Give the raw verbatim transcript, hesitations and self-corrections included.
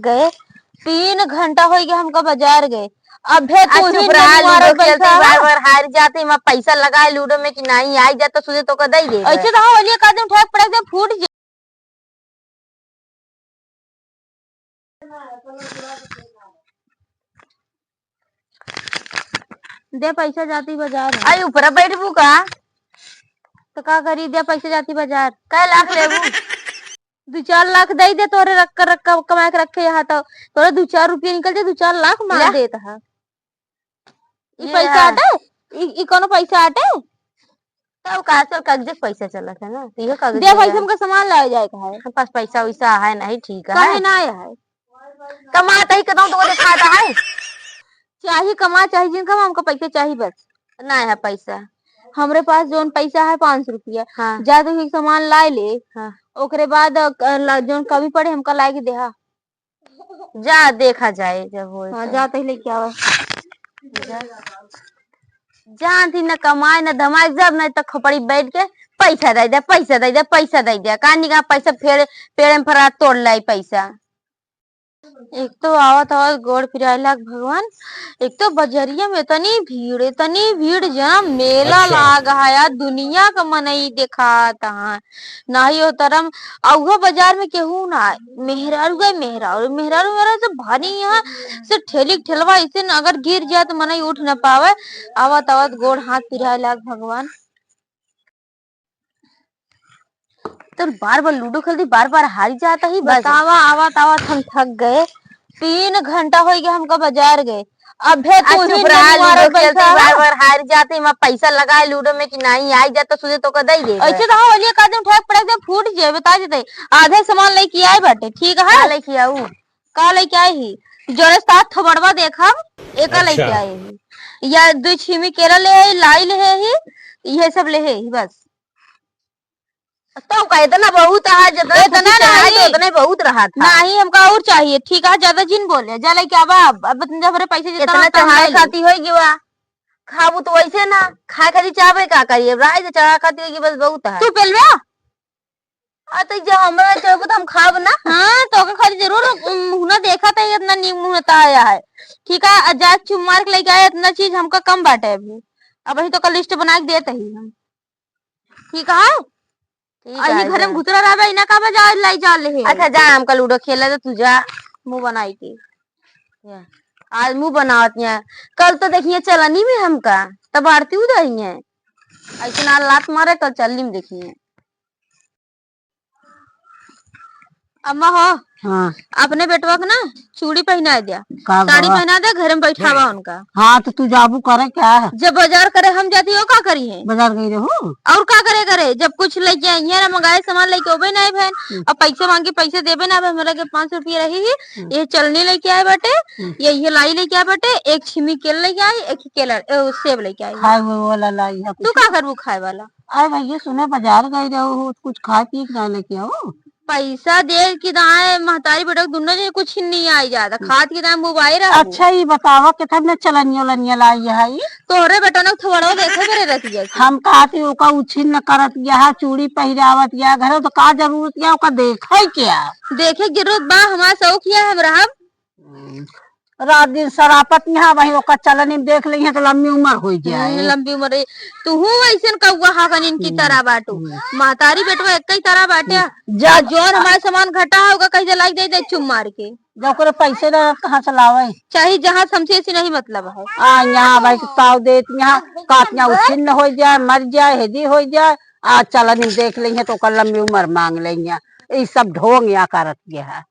गए, तीन घंटा होइ गया हमका बाजार गए। अबे आ, तू चुप ही रहा, ननुआरत लूडो खेलते बैठा बार है। बार हार जाते, मैं पैसा लगाए लूडो में कि नहीं आई जाता, सुझे तो का दे दे। ऐसे तो हाँ, ओलिया का दिन ठेक पड़क दे, फूट जाए। दे पैसा, जाती बाजार है। आई ऊपर बैठबू का? तो का करी, दे पैसा, जाती बाजार। कै लाख लेबू? दू चार लाख दे दे, तोरे रख, रख, कमा के रखे यहाँ तो। तोरे दू चार रुपया निकल जाए, दू चार लाख मार ले। देत है। ई ये पैसा है। आटे? ई, ई कोनो पैसा आटे? तब का आजकल कागजे के पैसा चलत है ना, तो इहो कागज दे ले भाई, आए। हमका सामान लाए जाए का है। हम पास पैसा वैसा है नहीं, ठीक है। काहे ना आया है? कमात ही कतहूँ तो दिखाता है। चाहे कमा, चाहे जिन कमा, हमका पैसा चाही बस। ना है पैसा। हमरे पास जौन पैसा है पाँच सौ रुपया, हाँ। जा तो एक सामान लाए ले, हाँ। ओकरे बाद, अ, क-, ला-, जौन कमी पड़े हमका लाए के देहा। जा, देखा जाए जब होए हाँ, तो। जा तही लेके आवा। जा। जानती न कमाए न धमाए, जब नहीं तो खोपड़ी बैठ के पैसा दे दे, पैसा दे दे, पैसा दे दे। कहाँ निकाल पैसा, फेर पेड़ में फरा तोड़ लाई पैसा। एक तो आवत आवत गोड़ पिराए लाग भगवान, एक तो बजरिया में इतनी भीड़, इतनी भीड़, जहाँ मेला अच्छा। लाग है यार, दुनिया का मनई देखात है। नाही हो तरम, आ उहो बाजार में केहू ना आए, मेहरारू गए, मेहरारू, मेहरारू, मेहरारू से भारी यहाँ से ठेली ठेलवा, ऐसे न अगर गिर जाए तो मनई उठ न पावे। आवत आवत गोड़ हाथ पिराए लाग भगवान। तो बार बार लूडो खेलती, बार बार हारी जाता ही बस। बतावा, आवत आवत हम थक गए, तीन घंटा हो गया हमका बाजार गए। अबे आ, तू चुप ही रहा, ननुआरत लूडो खेलते बैठा है। बार बार हार जाते, मैं पैसा लगाए लूडो में कि नहीं आई जाता, सुझे तो का दे दे। ऐसे तो हाँ, ओलिया का दिन ठेक पड़क दे, फूट जाए, बता देते। आधे सामान लेके आए बाटे, ठीक है? का लेके आऊ? का लेके आए ही? जोरे साथ थोबड़वा देखब, एका लेके अच्छा। आए ही। या दो छीमी केला ले है, लाई ले है ही, ये सब ले है ही बस। तो का इतना बहुत है, जितना इतना खुशी चाहे तो नहीं। उतने बहुत रहा था। नहीं, हमका और चाहिए, ठीक है, ज्यादा जिन बोले, जा लेके आवा, अब, अब इतने हमरे पैसे जितना इतना हम तो कम खाए ले ली। खाती होई गवा, खाबू तो वैसे ना, खाए खाती चाहबे का करिए, राय से चढ़ा खाती होई गई, बस बहुत है। तू पेलबे? आ, तो जब हमरा चाहबू तो हम खाब ना। हाँ, तो ओकर खातिर जरूर, उम, मुँह ना देखा था, इतना नीक मुँह ना आया है, ठीक है, आ जा चुप मार के लेके आए, इतना चीज हमका कम बाटे अभी, अब वही तो का लिस्ट बना के देते ही हम। ठीक है? ठीक आ, है, ई घरे में जा। घुतरा रहबे, इना का बजा लाई जा ले है। अच्छा, जा, हमका लूडो खेला दे, तू जा। मुँह बनाई के। या, आज मुँह बनावत है। कल तो देखिए चलनी में हमका, तब आरती उधर ही है। ऐसे ना लात मारे, कल चलनी में देखिए। अम्मा हो, हाँ। अपने बेटवा के ना चूड़ी पहना दिया, का साड़ी बाबा? पहना दे, घर में बैठावा उनका। हाँ, तो तू जाबू करे क्या? जब बाजार करे हम जाती हो, का करी है? बाजार गई रहू? और का करे करे, जब कुछ लेके आई है ना, मंगाए सामान लेके ओबे ना बहन, हम्म। अब पैसे मांगे, पैसे देबे ना, अब हमरा के पाँच सौ रुपया रही ही, हम्म। ये चलनी लेके आए बाटे, हम्म। ये, ये लाई लेके आए बाटे, एक छिमी केला लेके आई, एक ही केला, ए, सेब लेके आई। खाए हुए वाला लाई है तू कुछ? का करबू खाए वाला? अरे भैया, सुने बाजार गई रहू, कुछ खाए पी के ना लेके आओ। पैसा दे कि दाएं महतारी बेटा दुनो जने कुछ नहीं आई जाता, हम्म। खात के दाएं मोबाइल रहा। अच्छा, ई बतावा, कितना चलनिया उलनिया लाई है ई? तोहरे बेटा ने थोड़ा देखे मेरे रतिया से। हम कहती ओका उछिन न करत गया है, चूड़ी पहिरावत गया, घरे तो का जरूरत गया, ओका देखे क्या? देखे के जरूरत बा, हमारा शौक यह हम रहब। हम्म। रात दिन सरापत यहाँ वही ओकर चलनी में देख लेइहे तो लंबी उम्र होइ जाए। हम्म, लंबी उम्र है। तुहू वैसन कौआ हाकन इनकी हम्म, तरह बाटू। हम्म। महतारी बेटवा एक ही तरह बाटे। हम्म। जा, आ जौन हमारे सामान घटा होगा, कहीं से लाइक दे दे चुम मार के। जब ओकरे पैसे ना कहाँ से लावे? चाहे जहाँ से हमसे ऐसी नहीं मतलब है। आ, यहाँ भाई तो ताव देत, यहाँ काट, यहाँ उछिन्न होइ जाए, मर जाए, हेदी होइ जाए, आ चलनी में देख लेइहे तो ओकर लंबी उम्र मांग लेइहे। ई सब ढोंग यहाँ करत गया है।